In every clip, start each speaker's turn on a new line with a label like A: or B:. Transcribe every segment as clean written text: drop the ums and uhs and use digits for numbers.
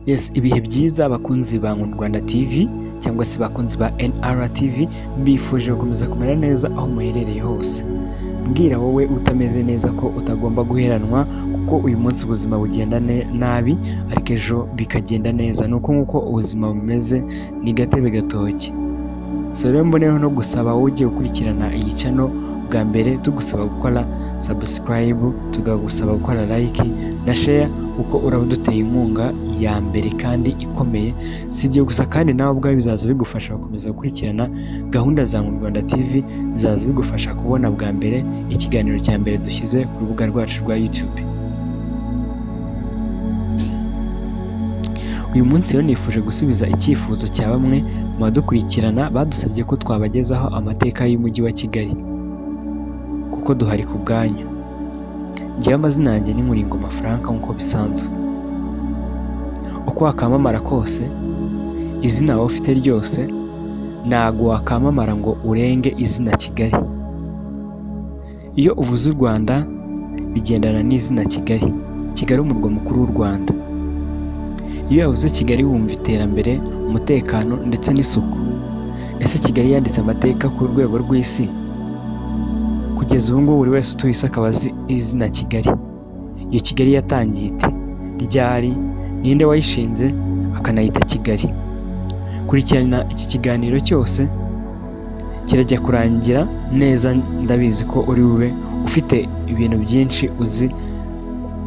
A: Yes, ibihe byiza abakunzi ba Rwanda TV cyangwa se bakunzi ba NR TV, mbifuje gukomeza kumera neza aho muherereye hose. Mbwira wowe utameze neza ko utagomba guheranwa, kuko uyu munsi ubuzima bugenda nabi ariko ejo bikagenda neza. Ni uko nguko ubuzima bumeze, ni gatebe gatoki. So rero mboneyeho no gusaba wowe ugiye gukurikirana iyi channel bwa mbere, tugusaba gukora subscribe, tukagusaba gukora like na share, kuko uraba uduteye inkunga ya mbere kandi ikomeye. Si ibyo gusa kandi, nawe ubwawe bizaza bigufasha gukomeza gukurikirana gahunda za Rwanda TV, bizaza bigufasha kubona bwa mbere ikiganiro cya mbere dushyize ku rubuga rwacu rwa YouTube. Uyu munsi rero nifuje gusubiza icyifuzo cya bamwe mu badukurikirana badusabye ko twabagezaho amateka y'umujyi wa Kigali, kuko duhari ku bwanyu. Njyewe amazina yanjye ni Nkuringoma Frank nk'uko bisanzwe. Uko wakamamara kose, izina waba ufite ryose, ntago wakamamara ngo urenge izina Kigali. Iyo uvuze u Rwanda bigendana n'izina Kigali. Kigali umurwa mukuru w'u Rwanda. Iyo yavuze Kigali wumva iterambere, umutekano ndetse n'isuku. Ese Kigali yanditse amateka ku rwego rw'isi? Kugeza ubu ngubu buri wese utuye isi akaba azi izina Kigali. Iyo Kigali yatangiye ite? Ryari? Ninde wayishinze akanayita Kigali? Kurikirana iki kiganiro cyose kirajya kurangira neza, ndabizi ko uri bube ufite ibintu byinshi uzi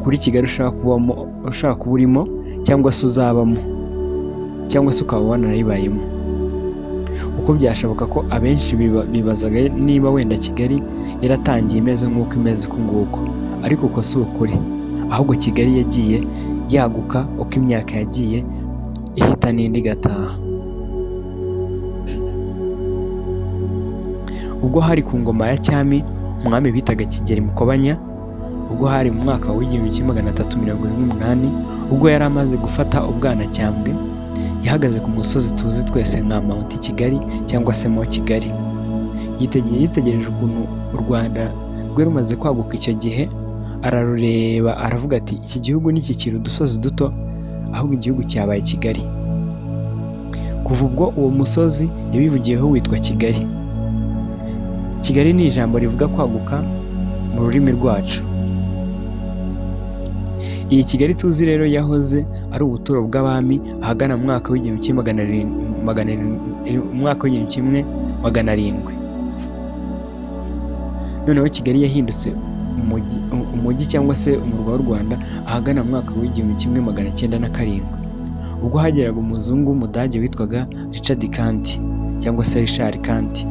A: kuri Kigali ushaka kubamo, ushaka kuba urimo cyangwa se uzabamo, cyangwa se ukaba wanarayibayemo. Kuko byashoboka ko abenshi bibazaga niba wenda Kigali yaratangiye imeze nk'uko imeze uku nguku, ariko uko si ukuri. Ahubwo Kigali yagiye yaguka uko imyaka yagiye ihita n'indi igataha. Ubwo hari ku ngoma ya cyami, umwami bitaga Kigeli Mukobanya, ubwo hari mu mwaka w'1378, ubwo yari amaze gufata Ubwanacyambwe, yahagaze ku musozi tuzi twese nka Mount Kigali cyangwa se Mont Kigali. Yitegereje ukuntu u Rwanda rwari rumaze kwaguka icyo gihe, ararureba aravuga ati iki gihugu ntikikiri udusozi duto, ahubwo igihugu cyabaye Kigali. Kuva ubwo uwo musozi yabivugiyeho witwa Kigali. Kigali ni ijambo rivuga kwaguka mu rurimi rwacu. Iyi Kigali tuzi rero yahoze ari ubuturo bw'abami ahagana mu mwaka w'1700. Noneho Kigali yahindutse umujyi cyangwa se umurwa w'u Rwanda ahagana mu mwaka w'1907, ubwo hageraga umuzungu w'umudage witwaga Richard Kandt cyangwa se Richard Kandt.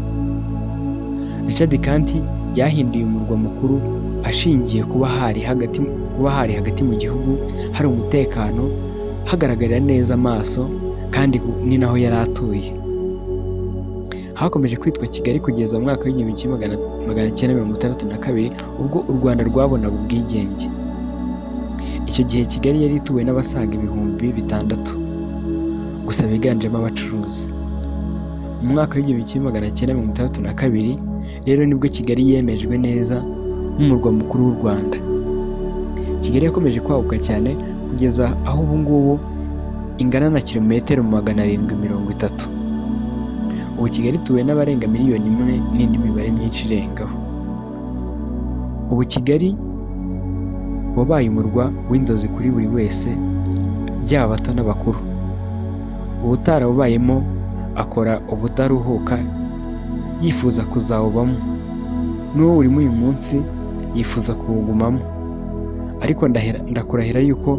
A: Richard Kandt yahinduye umurwa mukuru ashingiye kuba hari hagati mu gihugu, hari umutekano, hagaragarira neza amaso, kandi ni naho yari atuye. Hakomeje kwitwa Kigali kugeza mu mwaka w'1962, ubwo u Rwanda rwabonaga ubwigenge. Icyo gihe Kigali yari ituwe n'abasaga 6000 gusa biganjemo abacuruzi. Mu mwaka w'1962 rero nibwo Kigali yemejwe neza nk'umurwa mukuru w'u Rwanda. Kigali yakomeje kwaguka cyane kugeza aho ubu ngubu ingana na kilometero 730. Ubu Kigali ituwe n'abarenga miliyoni 1 n'indi mibare myinshi irengaho. Ubu Kigali wabaye umurwa w'inzozi kuri buri wese, byaba abato n'abakuru. Ubutarawubayemo akora ubutaruhuka yifuza kuzawubamo, n'uwo urimo uyu munsi yifuza kuwugumamo, ariko ndakurahira yuko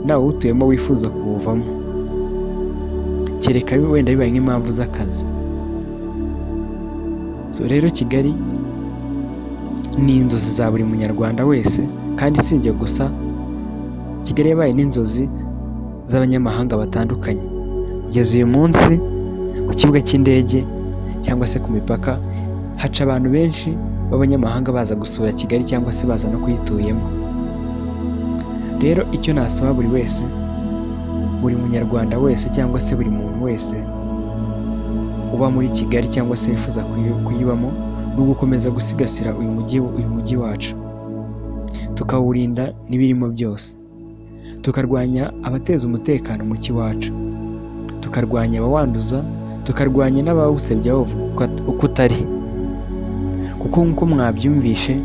A: nawe utuyemo wifuza kuwuvamo, kereka wenda bibaye nk'impamvu z'akazi. So rero Kigali ni inzozi za buri munyarwanda wese, kandi si ibyo gusa, Kigali yabaye n'inzozi z'abanyamahanga batandukanye. Kugeza uyu munsi ku kibuga cy'indege cyangwa se ku mipaka haca abantu benshi b'abanyamahanga baza gusura Kigali cyangwa se baza no kuyituyemo. Rero icyo nasaba buri wese, buri munyarwanda wese cyangwa se buri muntu wese uba muri Kigali cyangwa se wifuza kuyibamo, ni ugukomeza gusigasira uyu mujyi wacu, tukawurinda n'ibirimo byose. tukarwanya abateza umutekano muke iwacu, tukarwanya abawanduza, tukarwanya n'abawusebya bawuvuga uko utari. Kuko nk'uko mwabyumvishe,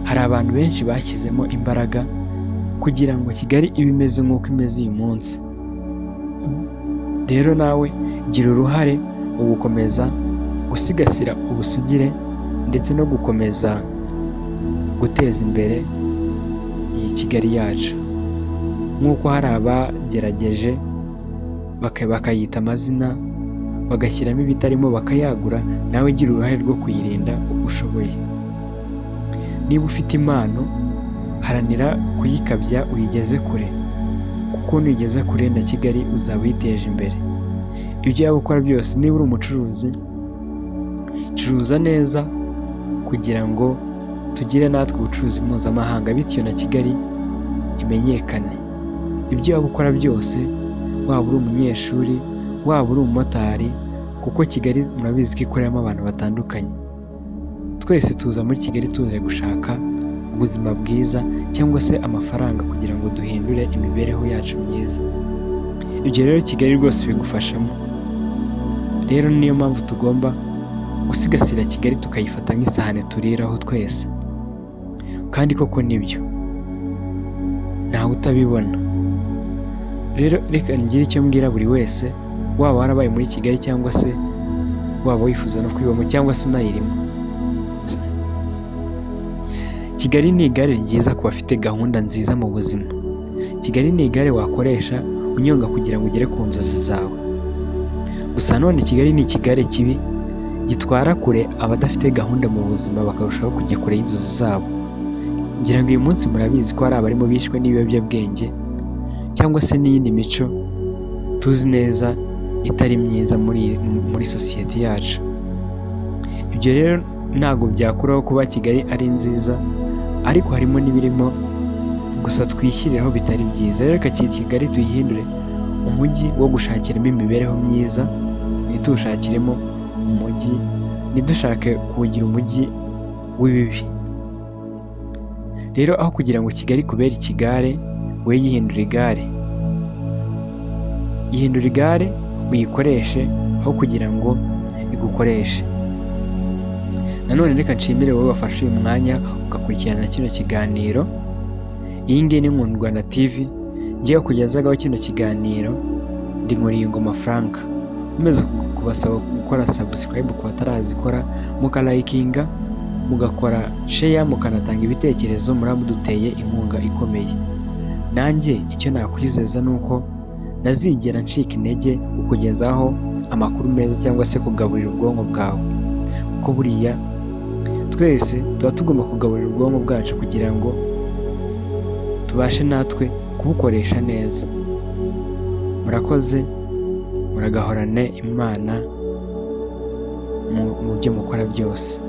A: hari abantu benshi bashyizemo imbaraga kugira ngo Kigali ibe imeze nk'uko imeze uyu munsi. Rero nawe gira uruhare mu gukomeza gusigasira ubusugire ndetse no gukomeza guteza imbere iyi Kigali yacu. Nk'uko hari abagerageje bakayita amazina, bagashyiramo ibitarimo bakayagura, nawe gira uruhare rwo kuyirinda uko ushoboye. Niba ufite impano, haranira kuyikabya uyigeze kure, kuko nuyigeza kure na Kigali uzaba uyiteje imbere. Ibyo waba ukora byose, niba uri umucuruzi, curuza neza kugira ngo tugire natwe ubucuruzi mpuzamahanga, bityo na Kigali imenyekane. Ibyo waba ukora byose, waba uri umunyeshuri, waba uri umumotari, kuko Kigali murabizi ko ikoreramo abantu batandukanye. Twese tuza muri Kigali tuje gushaka ubuzima bwiza cyangwa se amafaranga kugira ngo duhindure imibereho yacu myiza. Ibyo rero Kigali rwose bigufashamo. Rero niyo mpamvu tugomba gusigasira Kigali tukayifata nk'isahani turiraho twese. Kandi koko nibyo, ntawe utabibona. Rero reka ngire icyo mbwira buri wese, waba warabaye muri Kigali cyangwa se waba wifuza no kuyibamo cyangwa se unayirimo. Kigali ni igare ryiza ku bafite gahunda nziza mu buzima. Kigali ni igare wakoresha unyonga kugira ngo ugere ku nzozi zawe. Gusa none Kigali ni ikigare kibi gitwara kure abadafite gahunda mu buzima, bakarushaho kujya kure y'inzozi zabo. Ngira ngo uyu munsi murabizi ko hari abarimo bishwe n'ibiyobyabwenge cyangwa se n'iyindi mico tuzi neza itari myiza muri sosiyete yacu. Ibyo rero ntabwo byakuraho kuba Kigali ari nziza, ariko harimo n'ibirimo gusa twishyiriraho bitari byiza. Rero reka Kigali tuyihindure umujyi wo gushakiramo imibereho myiza, ntituwushakiremo umujyi, ntidushake kuwugira umujyi w'ibibi. Rero aho kugira ngo Kigali ikubere ikigare, we yihindura igare. Yihindura igare uyikoreshe aho kugira ngo igukoreshe. Nanone reka nshimire wowe wafashe uyu mwanya ugakurikirana kino kiganiro. Iyi ngiyi ni Nkunda Rwanda TV, ngiye kugezagaho kino kiganiro ndi Nkuriyingoma Frank. Nkomeza kubasaba gukora subscribe ku batarazikora, mukalayikinga, mugakora share, mukanatanga ibitekerezo, muraba muduteye inkunga ikomeye. Nanjye icyo nakwizeza ni uko ntazigera ncika intege kukugezaho amakuru meza cyangwa se kugaburira ubwonko bwawe, kuko buriya twese tuba tugomba kugaburira ubwonko bwacu kugira ngo tubashe natwe kubukoresha neza. Murakoze, muragahorane Imana mu byo mukora byose.